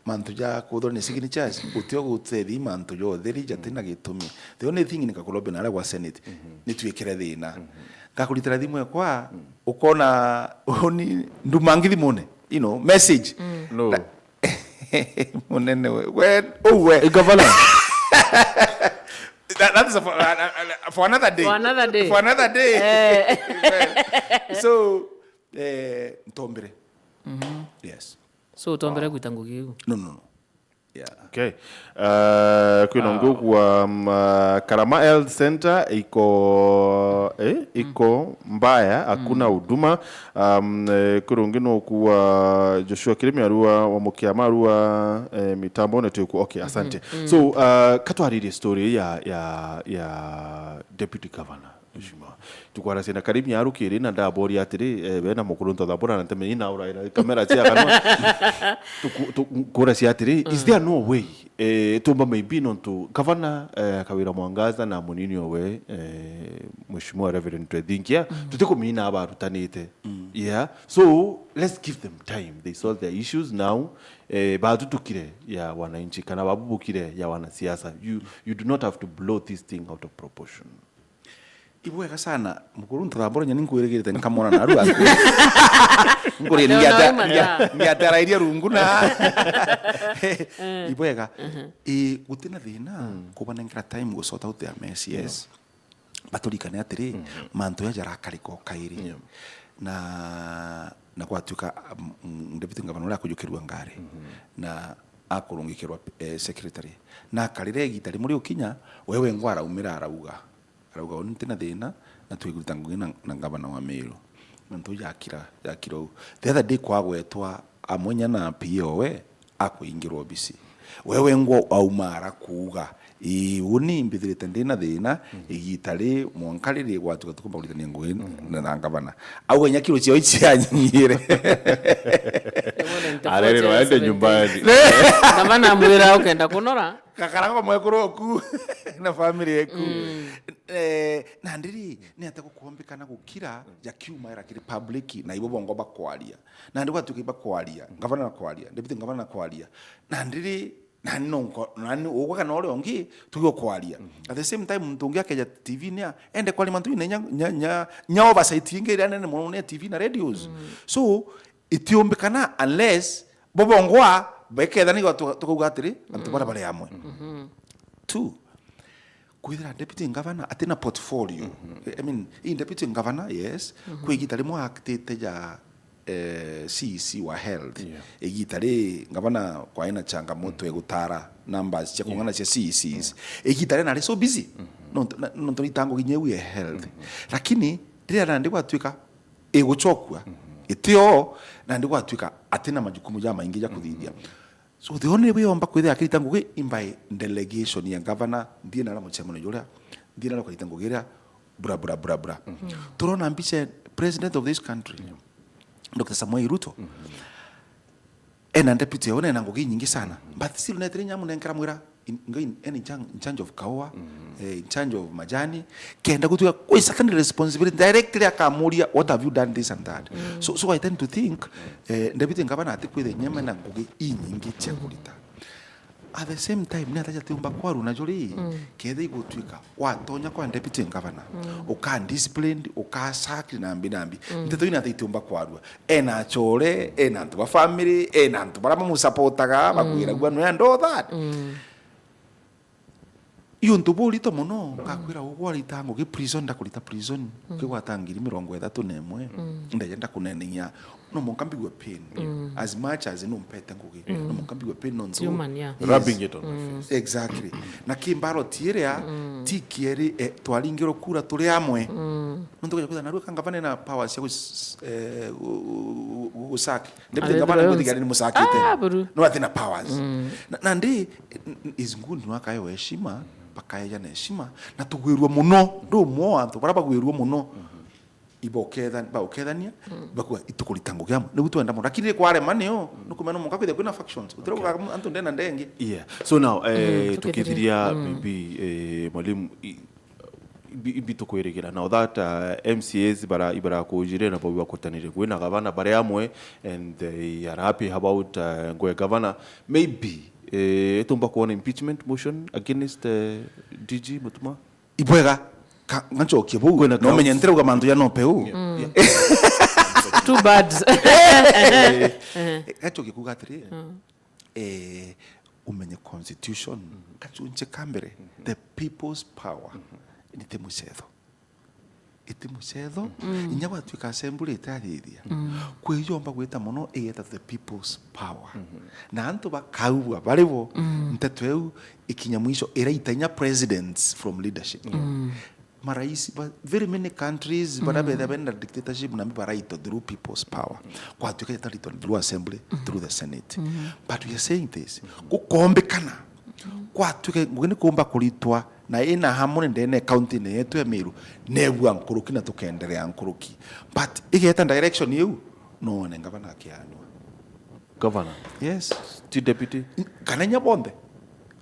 mantu ja kuthurania signatures, utio gutethi mantu jo theri jati na gitumi. The only thing nikakulobe na aria gwa Senate, ni twikire thina. Ngakuritira thimu ekwa, ukona uni nduma ngi thimune, you know, message. No. Na, munene we, we, uwe. Eh, governor. That, that is a, for, a, a, for another day. For another day. For another day. Eh. Well, so, eh, ntombere. Yes. So, utombere gwita ngugi iu? No, no, no. Okay. Uh, kwina ungi ugwa, um, uh, Karama Health Center iko, eh, iko mbaya, hakuna huduma. Um, eh, kwina ungi nugwa Joshua Kirimi arua wa Mukiama arua, eh, mitambo ne tuku. Okay, asante. So, uh, katwaririe story ya, ya, ya Deputy Governor. Mheshimiwa. Tukwaracia na Karimi arukiri na ndaboria atiri, eh, we na Mukuruntu Thambura na nteme ina uraira kamera cia kanwa. Tuku-, tu-, nkuracia atiri, is there no way, eh, tumba maybe nontu Gavana, eh, Kawira Mwangaza na munini owe, eh, Mheshimiwa Reverend Twethinkia, tutikumina abarutanite. Yeah. So, let's give them time. They solve their issues now. Eh, batutukire ya wananchi, kana babubukire ya wanasiasa. You, you do not have to blow this thing out of proportion. Ibwega sana, Mukuruntu Thambura, nyani nkwirigirite nkamwona naru aku. Nkuri Ndio, ngiate-, nauma ngia-, nda. Ngiatarairia rungu na. Ibwega. I, gutina thina, kubanengera time gu sort out their mess, yes. Baturikane atiri, mantu ya jarakarika o kairi. Yeah. Na, na gwatuika, mm, deputy governor uria akujukirua ngari. Na akurungikirwa, eh, secretary. Na akarire igita rimwe riukinya, we wengwa araumira arauga. Arauga, "Uni ntina thina, na twiguruta ngugi na, na ngavana wa Meru." Nontu jakira, jakira uu. The other day kwagwetwa amwe nya na P A owe, akuingirwa obisi. We wengwa auma arakuuga, "Ii, uni mbithirite ndina thina, igita ri, mwanka riri gwatuka tukumba kuritania ngugi na, na ngavana." Auga, "Nya kiro ciao icianyire." Arererwa aende nyumbani. Ngavana amwira, "Ukenda kunora?" Gakara kwa mwekuru oku na family eku. Eh, na ndiri, ni ate gukombikana gukira ja kiuma era kiri public na ibo bongo bakwaria. Na ndi gwatuika ibakwaria, ngavana na kwaria, deputy ngavana na kwaria. Na ndiri, na ni nonko, na ni ugwa kana uria ungi, tugi ukwaria. At the same time, muntu ungi akeja T V ni a, ende kwaria mantu ine nya, nya, nya, nya oversight ingi iria nene mono ni T V na radios. So, itiumbikana unless bo bongwa bekethaniwa tu-, tukauga atiri, antu bara bari amwe. Two, kwithira deputy governor atina portfolio. I mean, in deputy governor, yes, kwi igita rimwe actite ja, eh, C E C wa health. Yeah. Igita ri governor kwaina changamoto ya gutara numbers cia kung'ana cia C E Cs. Igita ri nari so busy. Nontu, na, nontu ni itango ginya iu ya health. Lakini riria nandi gwatuika iguchokua, itio, nandi gwatuika atina majukumu jamaingi ja kuthithia. So the only way omba kwithira akirita ngugi in by delegation ya governor, nthie nara mucemanio juria, nthie nara ukarita ngugi iria, bra, bra, bra, bra. Turona mbica president of this country, Doctor Samoei Ruto, ena deputy, ona ena ngugi nyingi sana. But still, netire nyamunenkera mwira, in, in, in, in charge, in charge of kaua, eh, in charge of majani, kenda gutuika kwi secondary responsibility, directly akamuria, "What have you done this and that?" So, so I tend to think, eh, deputy governor atikwithira nyama na ngugi inyingi cia kurita. At the same time, ni ataja tiumba kwaru na juri, ketha igutuika watonya kwa deputy governor, uka disciplined, uka sacked na mbi na mbi. Nteto ina ata itiumba kwarua. Ena achore, ena antu ba family, ena antu bara bamusapotaga, bakwiragua nwe and all that. Iyo untu burito mono, ngakwira ugwa rita ngugi prison, ndakurita prison, ukigwata ngiri mirongo ithatu na imwe, ndaja ndakunenenya, no monka mbigua pain. As much as no mpete ngugi, no monka mbigua pain nontu. It's human, yeah. Yes. Rubbing it on my face. Exactly. Na ki ballot iria, ti kieri, eh, twaringirwo kura turi amwe. Nontu kuja kwithira narua ka ngavana ena powers cia gus-, eh, gu-, gu-, gu-, gusack. Deputy governor ngwithikira ni musakite. Ah, buru. No atina powers. Na, na ndi, is good no akaewa heshima, bakaeja na heshima, na tugwirua muno, ndi umwe wa antu bara bagwirua muno. Ibokethan-, baukethania, bakua itukurita ngugi amwe. Nigu twenda muno. Lakini kwarema nio, nukumena munka kwithia kwina factions. Utirauga antu ndena ndengi. Yeah. So now, eh, tukithiria. Tukithiria, maybe, eh, mwalimu, i-, Ibi, ibi tukwirigira now that, uh, M C As bara, ibarakujire na bo bakutanire kwina gavana bari amwe and they are happy about, uh, ngwe gavana. Maybe, eh, tumba kuona impeachment motion against, uh, D G Mutuma? Ibwega, ka, ngachokie bau. Kwina no menye grounds. Ntirauga mantu ya no peu. Yeah. Yeah. Too bad. Eh, ngachokie kuga atiri, eh, umenye constitution, kachunche ka mbere, the people's power, ni ti mucetho. iti mucetho. Inya gwatuika assembly itariria, kwijomba gwita mono igeta the people's power. Na antu bakaugua bari bo, nteto iu ikinya mwisho iraita inya presidents from leadership. Marais ba very many countries baria betha bena dictatorship na baraito through people's power. Kwatuika itarito through assembly, through the senate. But we are saying this, gukombikana kwatuika ngugi ni kumba kuritwa na ina harmony ndene county-ini yetu ya Meru, nebua nkuruki na tukenderea nkuruki. But igeta direction iu, no one ngavana akianua. Governor, Yes. Ti deputy. Kana inya bonthe.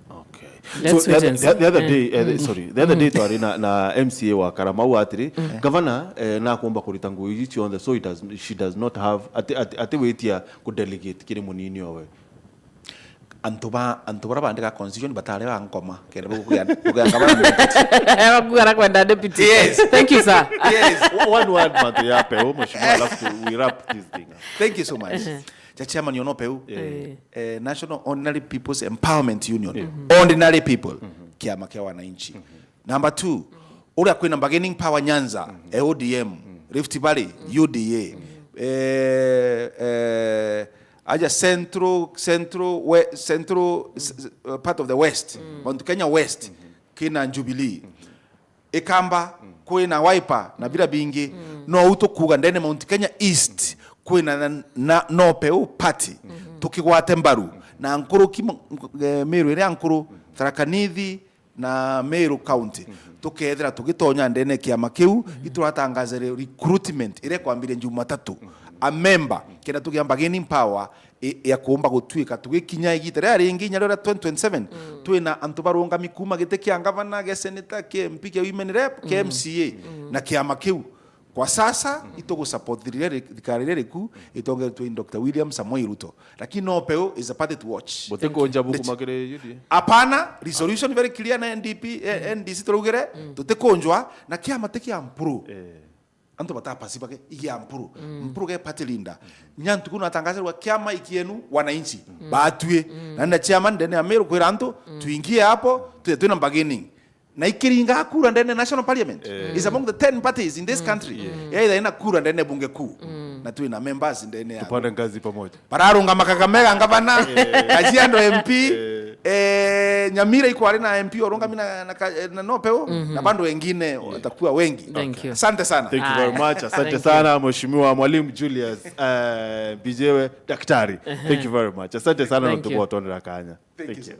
Okay. Let's So the wait other, and the, the other see. day, eh, sorry, the other day twari na, na M C A wa Karamau atiri, governor, eh, nakomba kurita ngugi ici cionthe, so it has, she does not have, ati, ati, ati witia ku delegate kiri munini owe. Antu ba antu bara bandika constitution batari ba ngoma kenda bugia bugia ngavana. Wakuga arakwenda deputy. Yes. Thank you, sir. Yes. One word, Mathu ya Peu, mheshimiwa, alafu tu- we wrap this thing up. Thank you so much. Cha chairman yono Peu. Eh. Eh, National Ordinary People's Empowerment Union. Ordinary people. Kiama kia wananchi. Number two, uria kwina bargaining power Nyanza, eh, O D M, Rift Valley, U D A. Eh, eh, aja central, central, we, central s- s- uh, part of the west, Mount Kenya West, kina Jubilee. Ikamba, kwina Wiper na bira bingi. No u tukuga ndene Mount Kenya East kwina na, na, no Peu party. Tukigwate mbaru na nkuruki mo- eh, Meru iria nkuru, Tharaka Nithi na Meru County, tukethira tugitonya ndene kiama kiu, ituratangaza re- recruitment iria kwambiria Jumatatu. A member, kenda tugia bargaining power i- ya kuumba gutuika tugikinya igita riria ringi inya riria twenty twenty-seven, twina antu barungami kuma giti kia ngavana, gia senator, kia M P, kia women rep, kia M C A, na kiama kiu. Kwa sasa, itugusupport thirikari riria riku, itongeretwe ni Doctor William Samoei Ruto. Lakini no Peu is a party to watch. Butikunja buku makiri U D A. Hapana, resolution very clear na N D P, eh, N D C turaugire, tutikunjwa na kiama ti kia Mpuru. Antu batapasi bage igia Mpuru. Mpuru ge party leader. Nya ntuku natangazirwa kiama ikienu wananchi. Batwi. Na nda chairman ndene ya Meru kwira antu, tuingie hapo, tuje twina bargaining. Na ikiringa kura ndene National Parliament. Is among the ten parties in this country. Either ina kura ndene bunge kuu. Na twina members ndene ya. Tupande ngazi pamoja. Bararungama Kakamega ngavana, Kajiado M P, eh, Nyamira ikwari na M P urungami na, na, ka- eh, na no Peu, na bado wengine watakuwa wengi. Thank you. Asante sana. Thank you very much. Asante sana, Mheshimiwa Mwalimu Julius, eh, Mbijewe, Daktari. Thank you very much. Asante sana, Thank you. Natukuwa Tondera Kanya. Thank you.